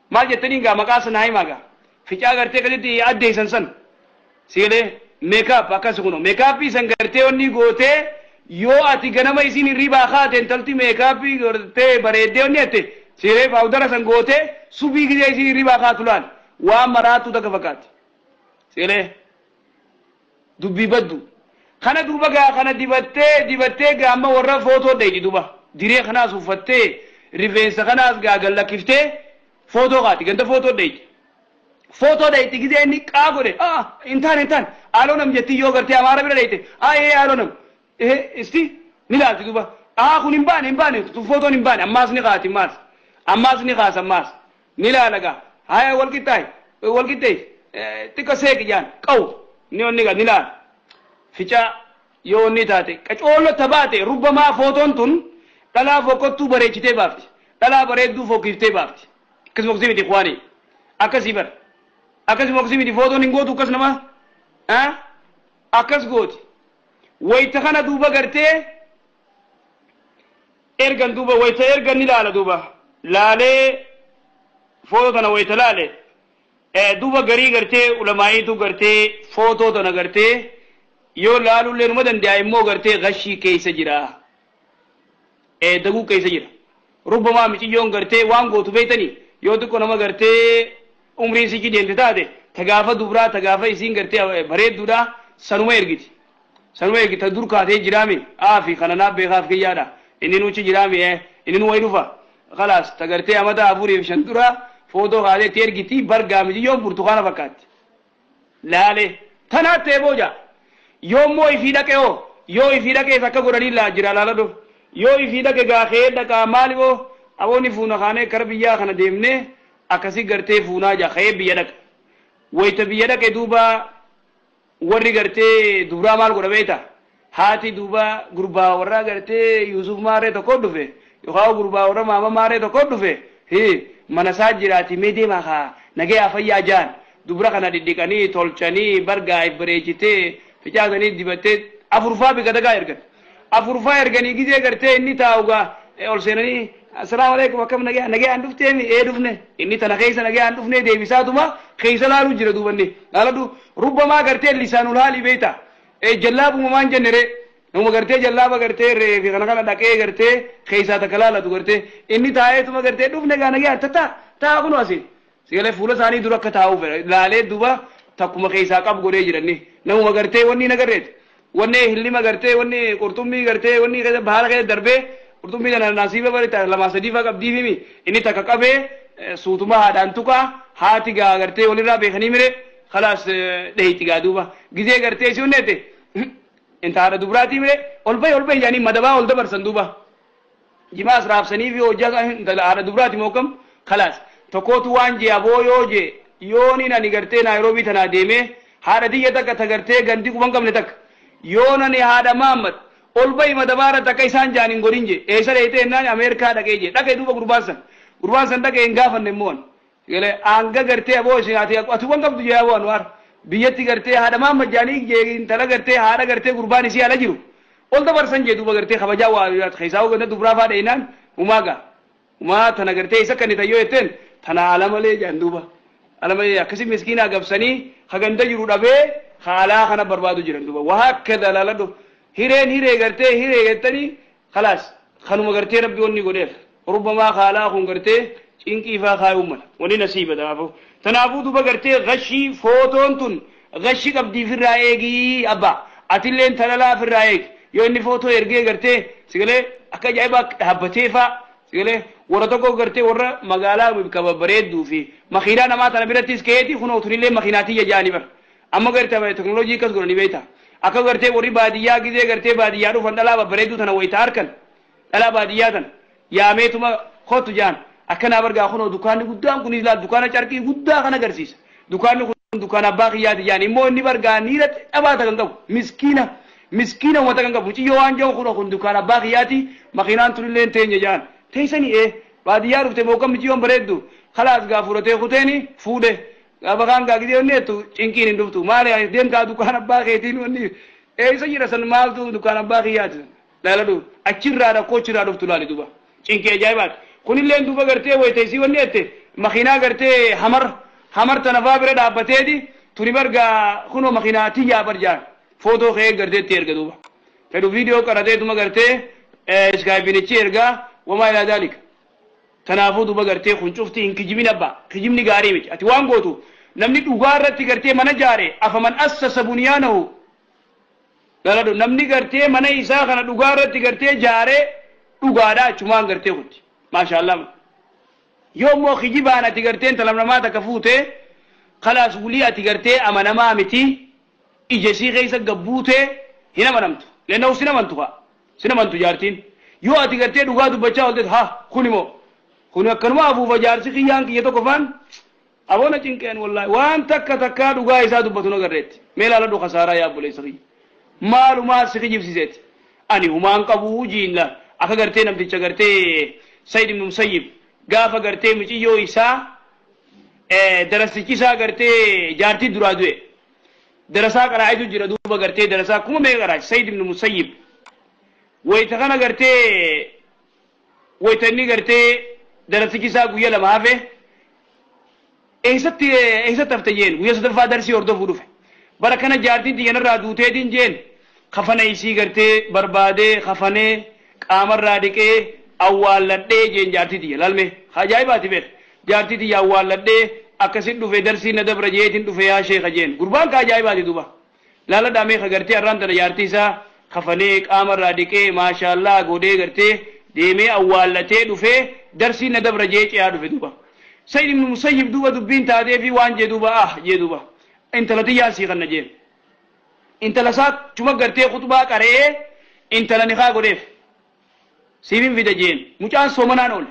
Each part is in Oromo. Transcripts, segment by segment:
Maal jettanii gaa maqaa sanaa himaa gaa ficaa gartee akkasitti addeessan san sigalee makeup akkas kuno makeupii san gartee wanni gootee yoo ati ganama isiin hirribaa kaate intalti makeupii gartee bareeddee wanni jette sigalee powdera san gootee subii gisee isiin hirribaa kaatu laal waan maraattuu takka fakkaatti sigalee dubbii baddu kana duuba gaa kana dibattee dibattee gaa amma warra footoo dheeydi duuba diree kanaas uffattee rifeensa kanaas gaa gallakkiftee footoo kaati ganda footoo dheeydi footoo dheeydi gisee inni qaa godhe ah hin taane aaloo jettii yoo gartee amaara bira dheeyte ah ee aaloo nam ee isti ni laalti duuba ah kun hin baane footoon hin baane ammaas ni kaati ammaas ni kaasa ammaas ni laala gaa haya wal qixxaayi wal qixxeey xiqqa seeqi jaan qawu ni onni ni laala ficaa yoo inni taate qacoollo tabaate rubbamaa footoon tun dhalaa fokkottuu bareechitee baafti dhalaa bareedduu fokkiftee baafti. Akkas fokkisii miti ikhwaanii, akkasii bar akkas fokkisii miti footoon hin gootu akkas nama akkas gooti. Wayta kana duuba gartee ergan duuba wayta ergan ni laala duuba laalee footoo tana wayta laale duuba garii gartee ulamaa'iitu gartee footoo tana gartee yoo laalullee numa danda'a immoo gartee gashii keessa jira, daguu keessa jira. Rubbamaa miciyyoon gartee waan gootu beeytanii yoo xiqqoo nama gartee umriin sichi deemte taate ta gaafa dubraa ta gaafa isiin gartee bareedduudha sanuma ergiti, sanuma ergiti. Ta dur kaatee jiraami aafi kana naaf beekaaf kiyyaadha inni nuchi jiraami inni nu wayi dhufa khalaas ta gartee amata 4 fi 5 dura footoo kaatee itti ergiti. Bargaa miciyyoon burtukaana fakkaatti laale tanaat ta'e booja yoommoo ifii dhaqe hoo yoo ifii dhaqees akka godhanii laa jira laaladhu yoo ifii dhaqe gaa ka'ee dhaqaa maali boo aboonni fuuna kaanee kara biyyaa kana deemnee akkasii gartee fuunaa jaa ka'ee biyya dhaqa. Wayta biyya dhaqe duuba warri gartee dubraa maal godha beeyta? Haati duuba gurbaa warra gartee Yuusuf maaree tokko dhufe yookaan gurbaa warra maama maaree tokko dhufe mana isaa jiraati mee deemaa kaa nagaya fayyaa jaan dubra kana dhidhiqanii tolchanii bargaa if bareechitee ficaasanii dibattee afurfaa bika dagaa ergan afurfaa erganii gizee gartee inni taa'ugaa ol seenanii assalaamu alaikum akkam nagaya nagayaan dhufteemi ee dhufne inni tana keessa nagayaan dhufne deebisaatuma keessa laaluu jira duubanni laaladhu rubbamaa gartee lisaanul haali beeyta jallaabuma maan jenne ree nama gartee jallaaba gartee reefi kana kana dhaqee gartee keessaa takka laalatu gartee inni taa'eetuma gartee dhufne gaa nagayaan tataa taa kunu asiin sigalee fuula isaanii dura akka taa'uuf laalee duba takkuma keessaa qabu godhee jiranni namuma gartee wanni nagarreet wanni hillima gartee wanni qurxummii gartee wanni bahala keessa darbee qurxummii tana nasiiba bari lamaa sadii faa qabdii himi inni takka qabee suutuma haadhaan tuqaa haati gaa gartee walirraa beekanii mire khalaas dheeyti gaa duuba gizee gartee si hunneete inta haadha dubraatii mire ol bayi jaanii madabaa ol dabarsan duuba jimaas raabsanii fi hojjaa intala haadha dubraati mookam khalaas tokkootu waan jee aboo yoo jee yoonin ani gartee Naayiroobii tanaa deemee haadha tiyya takka ta gartee gandi quban qabne takka yoon ani haadha Mahammad ol bayi madabaara takka isaan jaan hin godhin jee eessa dheeytee jennaan Ameerikaa dhaqee jee dhaqee duuba gurbaan san dhaqee hin gaafanne immoo galee hanga gartee aboo isin ati wan qabdu jee aboo Anwaar biyyatti gartee haadha Mahammad jaanii jee intala gartee haadha gartee gurbaan isii ala jiru ol dabarsan jee duuba gartee kabajaa waa keessaa ganda dubraa faa dheeyinaan umaa gaa umaa tana gartee isa kan tayyoo jetteen tana ala malee jaan duuba ala malee akkasi miskiinaa gabsanii haganda jiru dhabee haalaa kana barbaadu jiran duuba waa akkada laaladhu hireen hiree gartee hiree gartanii khalaas kanuma gartee rabbi wanni godheef rubbamaa haalaa kun gartee cinqii faa kaayuu mala wani nasiiba. Tanaafuu duuba gartee gashii footoon tun gashii qabdii firraa eegii abbaa atilleen talalaa firraa eegi yoo inni footoo ergee gartee sigalee akka ajaa'ibaa dhaabbatee faa sigalee warra tokko gartee warra magaalaa ka babbareedduu fi makiinaa namaa tana birattis ka'eeti kunoo tunillee makiinaa jaanii bar amma gartee teknooloojii akkas godhanii beekta akka gartee warri baadiyyaa gizee gartee baadiyyaa dhufan dhalaa babbareedduu tana wayita harkan dhalaa baadiyyaa tana yaameetuma kootu jaan akkanaa bargaa kunoo dukkaanni guddaan kun ilaal dukkaana carqii guddaa kan agarsiisa dukkaanni kun dukkaana abbaa kiyyaati jaan immoo inni bargaa niira dhabaata kan qabu miskiina miskiina uummata kan qabu muciyyoo waan jedhu kunoo kun dukkaana abbaa kiyyaati makiinaan tunillee hin teenye jaan teessanii ee baadiyyaa dhufte mookan muciyyoon bareeddu khalaas gaa fuudhatee kuteeni fuudhe gaafa kaan gaa gidee wanni jettu cinqiin hin dhuftu maali deemtaa dukkaana abbaa keetiin wanni eessa jira san maaltu dukkaana abbaa kiyyaati laaladhu achirraa rakkoo achirraa dhuftu laali duuba cinqii ajaa'ibaati kunilleen duuba gartee wayiteessii wanni jette. Makiinaa gartee hamar hamar tana faa bira dhaabbateeti tuni bargaa kunoo makiinaa tiyyaa barjaan footoo ka'ee gartee itti erga duuba. Fedhu viidiyoo qarateetuma gartee iskaayipinichi ergaa wamaa ilaa daalika. Tanaafuu duuba gartee kun cufti hin kijibin abbaa. Kijibni gaarii miti. Ati waan gootu namni dhugaa irratti gartee mana jaare afaman assasa bunyaanahu. Galadhu namni gartee mana isaa kana dhugaa irratti gartee jaare dhugaadha achumaan gartee kuti. Maashaallah. Yoo immoo kijibaan ati gartee intala namaa takka fuute khalaas wulii ati gartee amanamaa miti ija isii keessa gabbuute hin amanamtu. Lennahu sin amantu kaa. Sin amantu jaartiin. Yoo ati gartee dhugaa dubbachaa oolte ha kun immoo kun akkanuma afuufa jaarsi kiyyaan kiyya tokko faan aboona cinqeen wallaahi waan takka takkaa dhugaa isaa dubbatu nagarreetti. Mee ilaaladhu kasaaraa yaa obboleessa kiyya. Maalumaa si kijibsiseeti. Ani humaan qabuu jiin la akka gartee namticha gartee Sayyid ibn Musayyib gaafa gartee muciyyoo isaa darastichi isaa gartee jaartii duraa du'e. Darasaa qaraa'itu jira duuba gartee darasaa kuma meeqa qaraa'i Sayyid ibn Musayyib. Wayita kana gartee wayita inni gartee darastichi isaa guyya lama hafe eessatti eessatti hafte jeen guyya sadaffaa darsii hordofuu dhufe. Bara kana jaartiin xiyyanarraa duuteetiin jeen kafana isii gartee barbaadee kafanee qaamarraa dhiqee awwaalladhee jeen jaartii tiyya lalme ajaa'ibaati beek jaartii tiyya awwaalladhee akkasin dhufe darsii na dabra jeetiin dhufe yaa sheeka jeen gurbaan ka ajaa'ibaati duuba laaladhaa meeqa gartee arraan tana jaartii isaa kafanee qaamarraa dhiqee maashaallaa godhee gartee deemee awwaallatee dhufee darsii na dabra jee ce'aa dhufe duuba. Sayyid ibn Musayyib duuba dubbiin taatee fi waan jee duuba ah jee duuba intala tiyyaan sii kanna jeen. Intala isaa cuma gartee khutbaa qara'ee intala nikaa godheef siifin fida jeen mucaan soomanaan oole.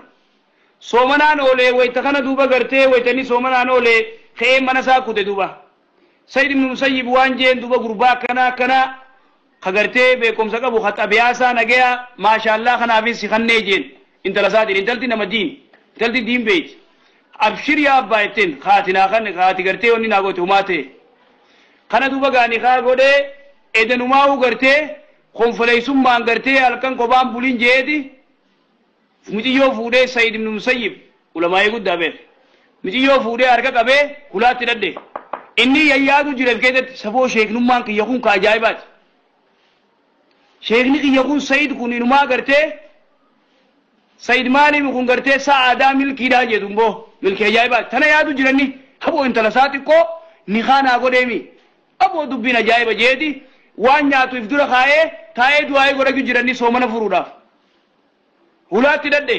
Soomanaan oole wayta kana duuba gartee wayta inni soomanaan oole ka'ee mana isaa kute duuba. Sayyid ibn Musayyib waan jeen duuba gurbaa akkanaa akkanaa ka gartee beekumsa qabu ka xabiyaasaa nagaya maashaallaa kanaafis si kannee jeen intala isaatiin intalti nama diin intalti diin beeyti. Abshir yaa abbaa jetteen haati naa kan haati gartee wanni naa goote humaa ta'e. Kana duuba gaanii kaa godhee edanumaa'uu gartee konfoleessummaan gartee halkan kophaan bulin jeeti muciyyoo fuudhee Sayyid ibn Musayyib ulamaa'ee guddaa beek. Muciyyoo fuudhee harka qabee hulaatti dhadhe. Inni yayyaadu jireef keessatti saboo sheeknummaan kiyya kun ka ajaa'ibaati. Sheekni kiyya kun Sayyid kun inumaa gartee Sayyid maaliif kun gartee sa'aadaa milkiidhaa jedhu immoo milkii ajaa'ibaati. Tana yaadu jiranni haboo intala isaa xiqqoo nikaa naa godheemi. Aboo dubbiin ajaa'iba jeeti waan nyaatu if dura kaa'ee taa'ee du'aa'ee godhachuu jiranni soomana furuudhaaf. Hulaatti dhadhe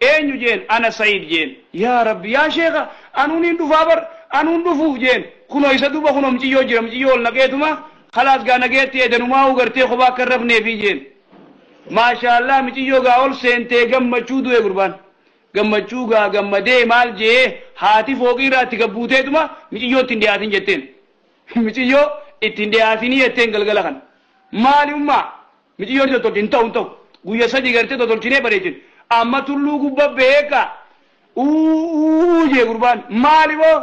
eenyu jeen ana Sayyid jeen yaa Rabbi yaa sheeka anuun hin dhufaa bar anuun dhufuuf jeen kunoo isa duuba kunoo muciyyoo jira muciyyoo ol naqeetuma khalaas gaa nageetti edanumaa gartee kophaa akka hin rafneefi jeen. Maashaallah muciyyoo gaa ol seentee gammachuu du'e gurbaan. Gammachuu gaa gammadee maal jee haati fooqii irraa itti gabbuuteetuma muciyyoo ittiin dhiyaatin jetteen. Muciyyoo ittiin dhiyaatinii jetteen galgala kana. Maali ummaa muciyyoon tottolchi hin ta'u hin ta'u guyya sadii gartee tottolchinee bareechin amma tulluu gubba beeka uuu jee gurbaan maali boo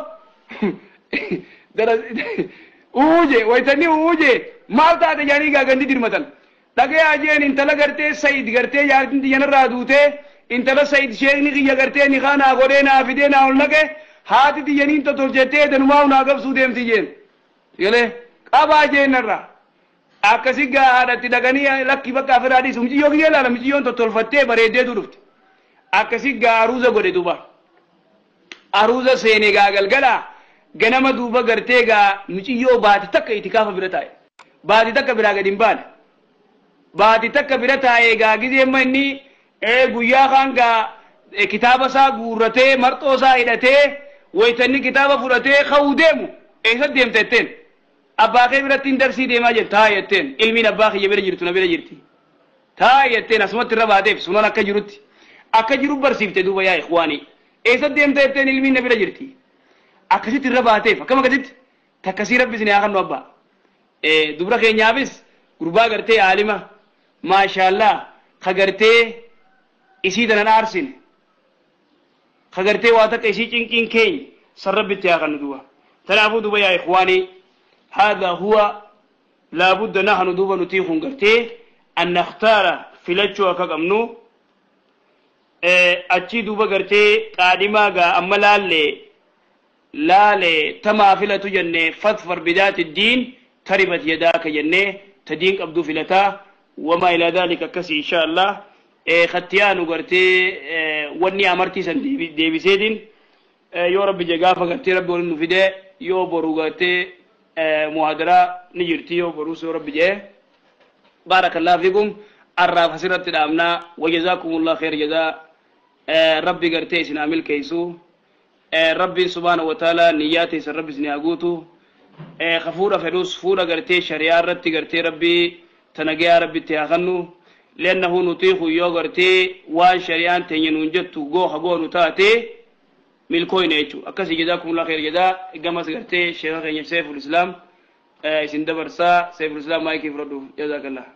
uu jee waytanni uu jee maal taate jedhanii gaa gandi dirmatan. Dhagayaa jeen intala gartee Sayid gartee jaartiin xiyyanarraa duutee intala Sayid sheekni kiyya gartee nikaa naa godhee naa fidee naa ol naqe haati xiyyaniin tottolchettee danumaa naa gabsuu deemti jeen. Galee qabaa jeenarraa. Akkasi gaa haadhatti dhaqanii lakki bakka afiraa dhiisu muciyyoo kiyya ilaala muciyyoon tottolfattee bareeddeetu dhufte. Akkasi gaa aruuza godhe duuba. Aruuza seene gaa galgala ganama duuba gartee gaa muciyyoo baati takka itikaafa bira taa'e. Baati takka biraa gadi hin baane. Baati takka bira taa'ee gaa gizee inni guyyaa kaan gaa kitaaba isaa guurratee marxoo isaa hidhatee waytanni kitaaba fudhatee ka'uu deemu eessa deemta jetteen. Abbaa kee biratti hin darsii deemaa jettu taa jetteen ilmiin abbaa kiyya bira jirtu na bira jirti. Taa jetteen asumatti irra baateef sunan akka jirutti akka jiru barsiifte duuba yaa ikhwaanii. Eessa deemta jetteen ilmiin na bira jirti. Akkasitti irra baateef akkam akkasitti takkasii rabbi isin haa kennu abbaa. Dubra keenyaafis gurbaa gartee aalima maashaallaa ka gartee isii tanan aarsine ka gartee waa takka isii cinqiin keenya san rabbitti haa kennu duuba. Tanaafuu duuba yaa ikhwaanii هذا هو لابد نحن دوبا نتيخون قرتي أن نختار فيلتشو أكاكمنو Achii duuba gartee qaadhimaa gaa amma laalle laale tamaa filatu jenne, فاظفر بذات الدين تربت يداك jenne, ta diin qabduu filataa وما إلى ذلك. Akkasi insha Allah kattiyaanu gartee wanni amartii san deebiseetiin yoo Rabbi je gaafa gartee Rabbi waliin nu fide, yoo boru gartee muhadaraa ni jirti, yoo borus yoo Rabbi jee. بارك الله فيكم. Arraaf asirratti dhaabnaa. وجزاكم الله خير جزاء. Rabbi gartee isin haa milkeessu. Rabbiin سبحانه وتعالى niyyaa teessan Rabbi isin haa guutu. Ka fuudha fedhus fuudha gartee shari'aa irratti gartee Rabbi tanagayaa Rabbitti haa kannu, لأنه نطيق yoo gartee waan shari'aan teenya nuun jettu gooha goonu taate milkooyne jechuu. Akkasii جزاكم الله خير جزاء. Gamas gartee sheeka keenya Seeful Islaam isin dabarsaa. Seeful Islaam, maayikii fudhadhu. جزاك الله.